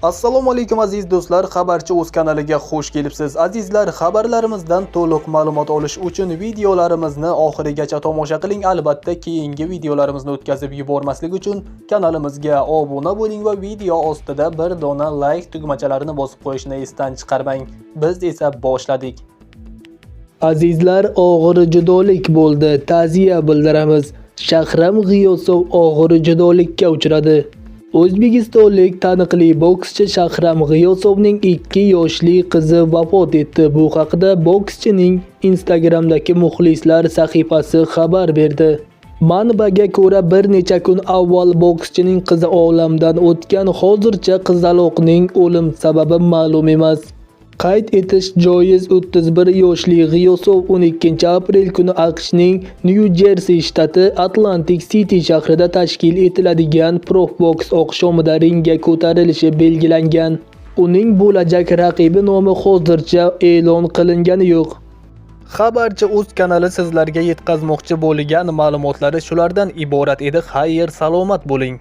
Assalomu alaykum, aziz do'stlar, Xabarchi o'z kanaliga xush kelibsiz. Azizlar, xabarlarimizdan to'liq ma'lumot olish uchun videolarimizni oxirigacha tomosha qiling. Albatta, keyingi videolarimizni o'tkazib yubormaslik uchun kanalimizga obuna bo'ling va video ostida bir dona like tugmachalarini bosib qo'yishni esdan chiqarmang. Biz esa boshladik. Azizlar, og'ir judolik bo'ldi. Ta'ziya bildiramiz. Shahram G'iyosov og'ir judolikka uchradi. O'zbekistonlik taniqli bokschi Shahram G'iyosovning 2 yoshli qizi vafot etdi. Bu haqida bokschining Instagram'dagi muxlislar sahifasi xabar berdi. Manbaga ko'ra, bir necha kun avval bokschining qizi olamdan o'tgan. Hozircha qizaloqning o'lim sababi ma'lum emas. Qayd etish joiz, 31 yoshli G'iyosov 12-aprel kuni AQShning Nyu-Jersi shtati Atlantik City shahrida tashkil etiladigan Profboks oqshomida ringga ko'tarilishi belgilangan. Uning bo'lajak raqibi nomi hozircha e'lon qilingani yo'q. Xabarchi o'z kanali sizlarga yetkazmoqchi bo'lgan ma'lumotlari shulardan iborat edi. Xayr, salomat bo'ling.